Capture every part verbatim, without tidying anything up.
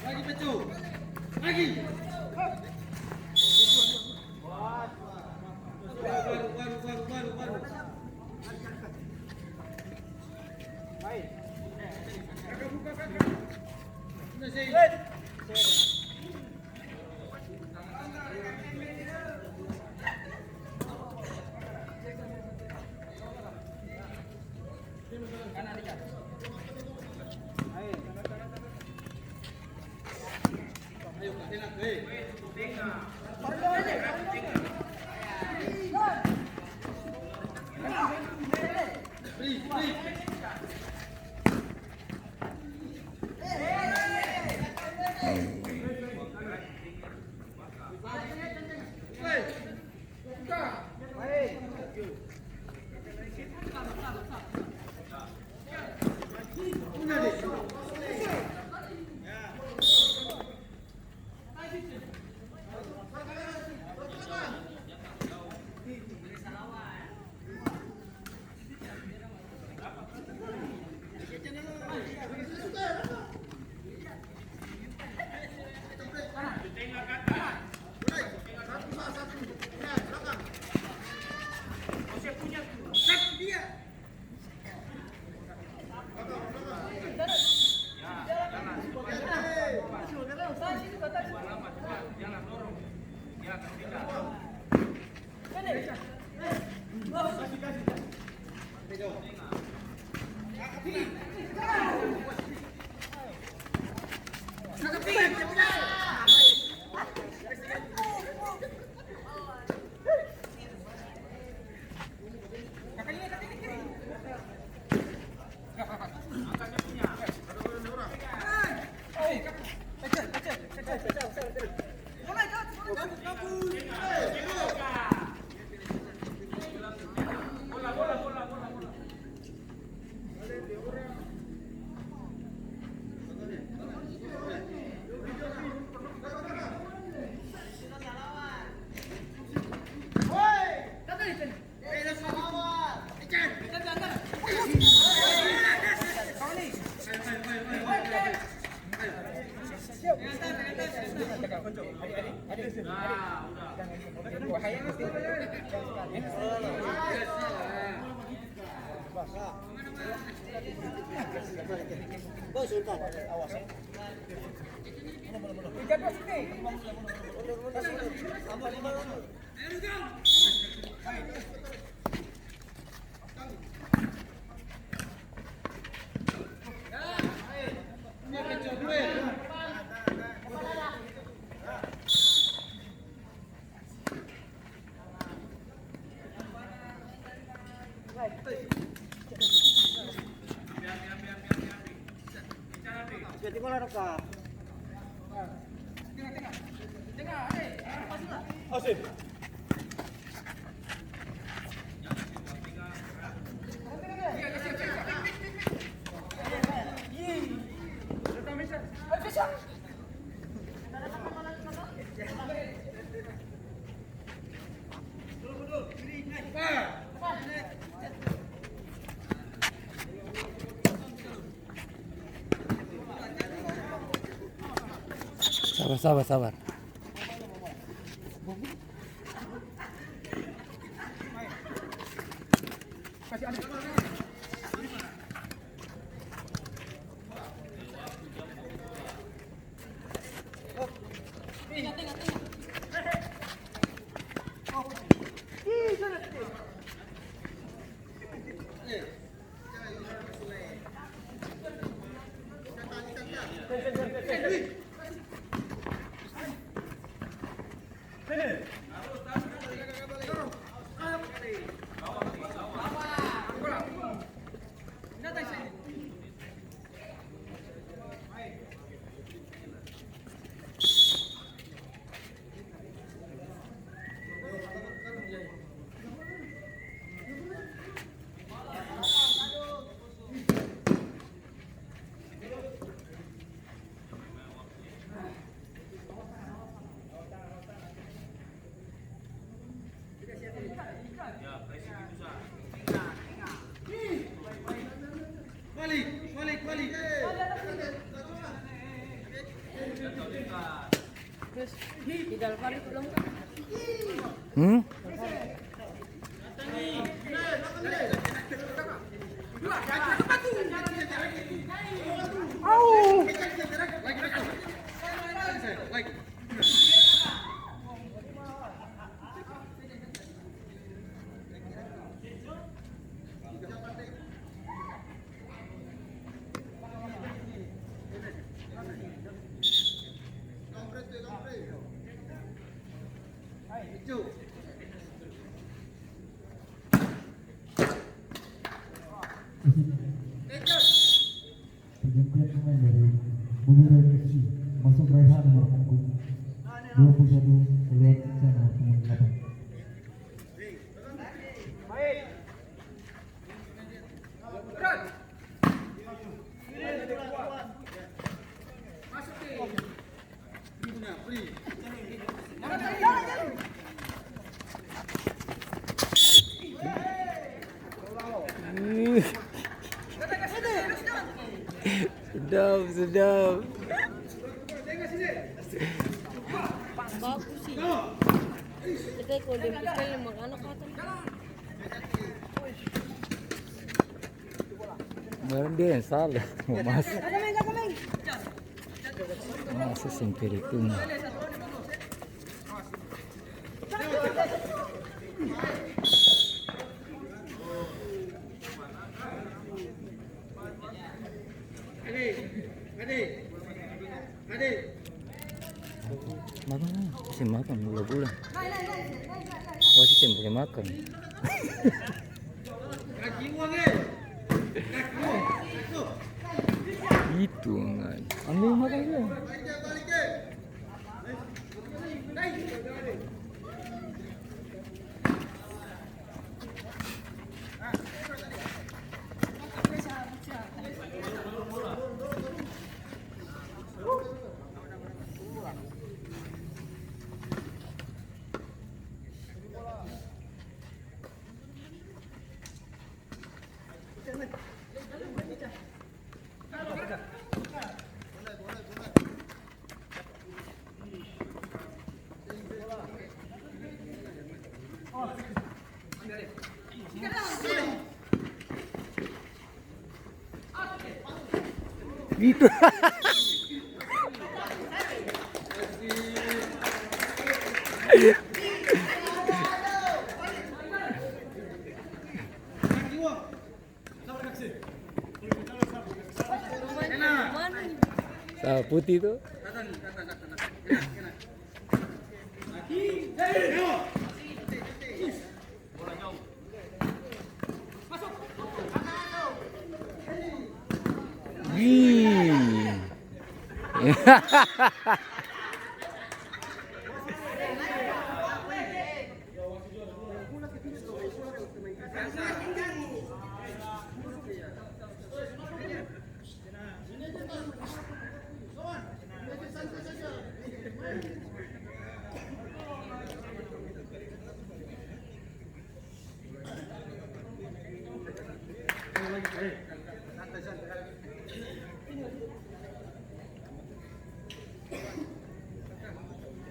Lagi, Pecu. Lagi. Baru, baru, baru, baru, baru. Sudah, Sei. Sabar, sabar, sabar. Hmm? Pergantian pemain dari Buburan F C, masuk Raihan nomor punggung dua puluh satu, keluar Ica nomor punggung delapan. Sedap, sedap. Bagus sih. Kita kalau dia sekali makan apa tuh? Barang dia yang salah, mau masuk. Masuk sempiritung. Makan, ah. Seng makan, gula-gula. Wasit seng boleh makan. Itu, ngai. Ambil makan dulu. Itu. Sa putih tu. Ih.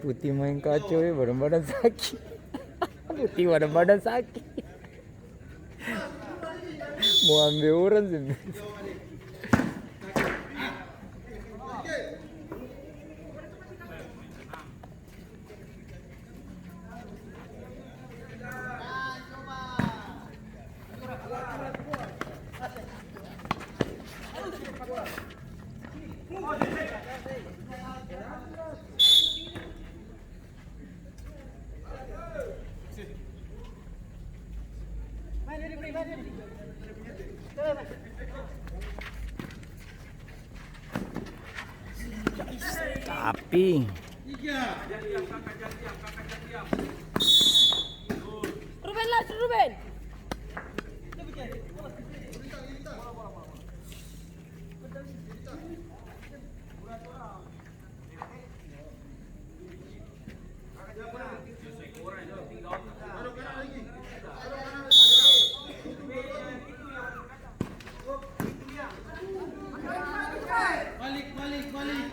Putih maeng kacau e, badan-badan saki. Putih badan-badan saki. Mo ambe orang seng bisa. Tapi Ruben, last, Ruben. Balik, balik, balik.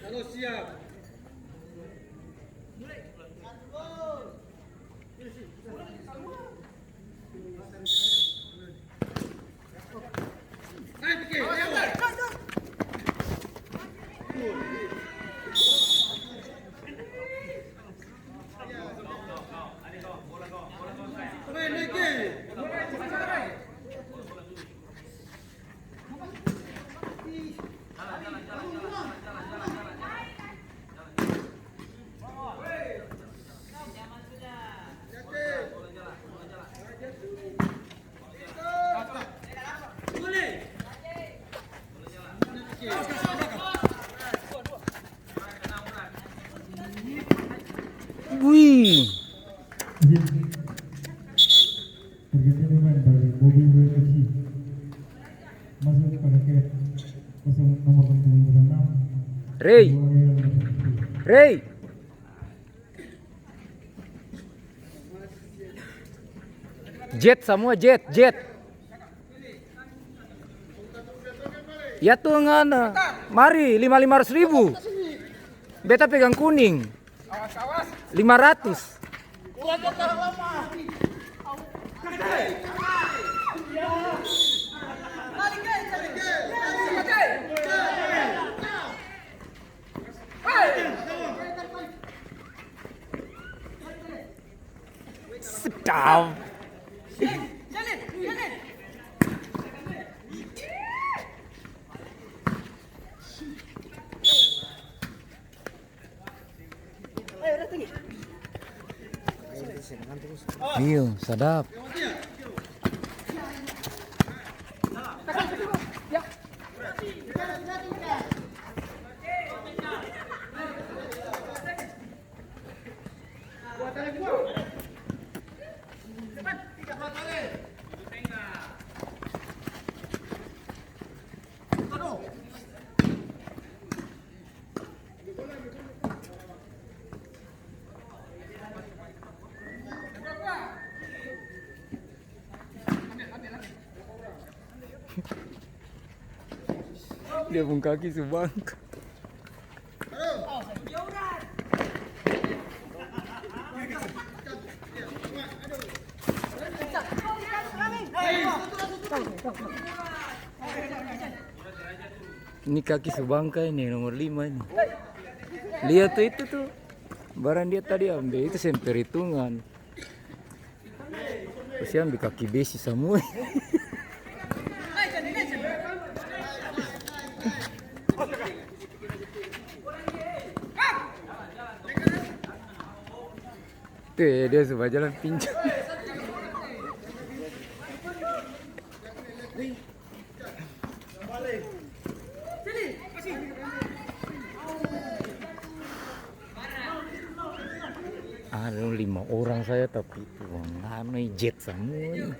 Halo, siap. Wih. Pergantian pemain dari Bobby W F C. Masuk pada kep kosong, nomor punggung kosong enam. Rey. Rey. Jet samua, jet, jet. Ya Tuhan, mari, lima, lima ratus ribu. Beta pegang kuning. Lima ratus. Sedap. Iyo, sadap. Dia pung kaki su bangka. Ini kaki su bangka ini, nomor lima ini. Lia tu itu tu, barang dia tadi ambe itu seng perhitungan. Kasiang di kaki besi samua. Tuh, dia su bajalan pincang. Ah, lima orang saja, tapi itu anu, jet samua ini.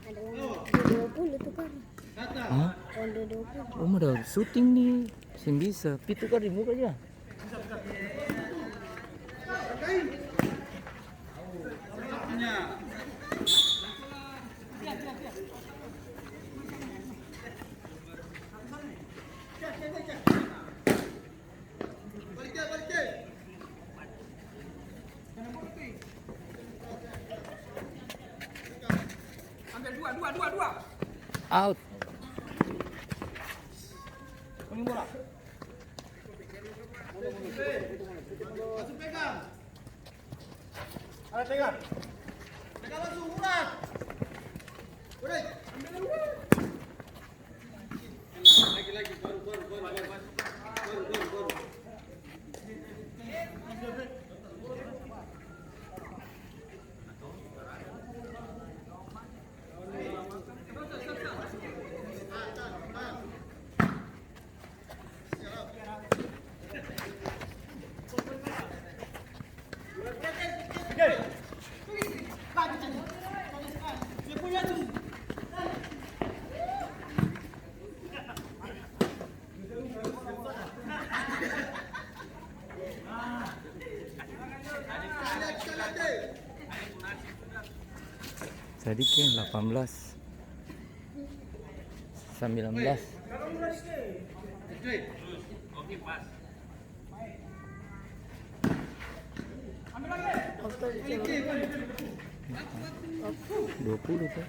Ada orang dua puluh tuh, Kak. Hah? Orang dua puluh. Om ada syuting nih. Seng bisa. Pitu kali muka aja. Ambil dua, dua, dua, dua. Out. Kuning bola. Langsung pegang. Ada pegang. Pegang langsung, urat. Udah. Lagi, lagi, baru, baru, baru, baru. Baru, baru, baru. Sadiki delapan belas, sembilan belas. Dua puluh tuh.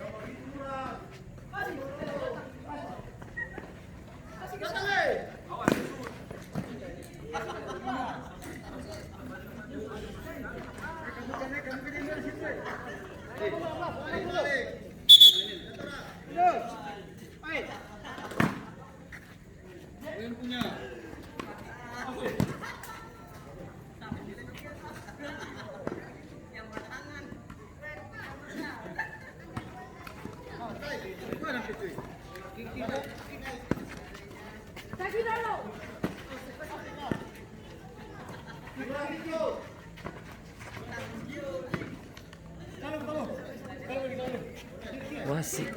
Wasit.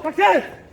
Aksi!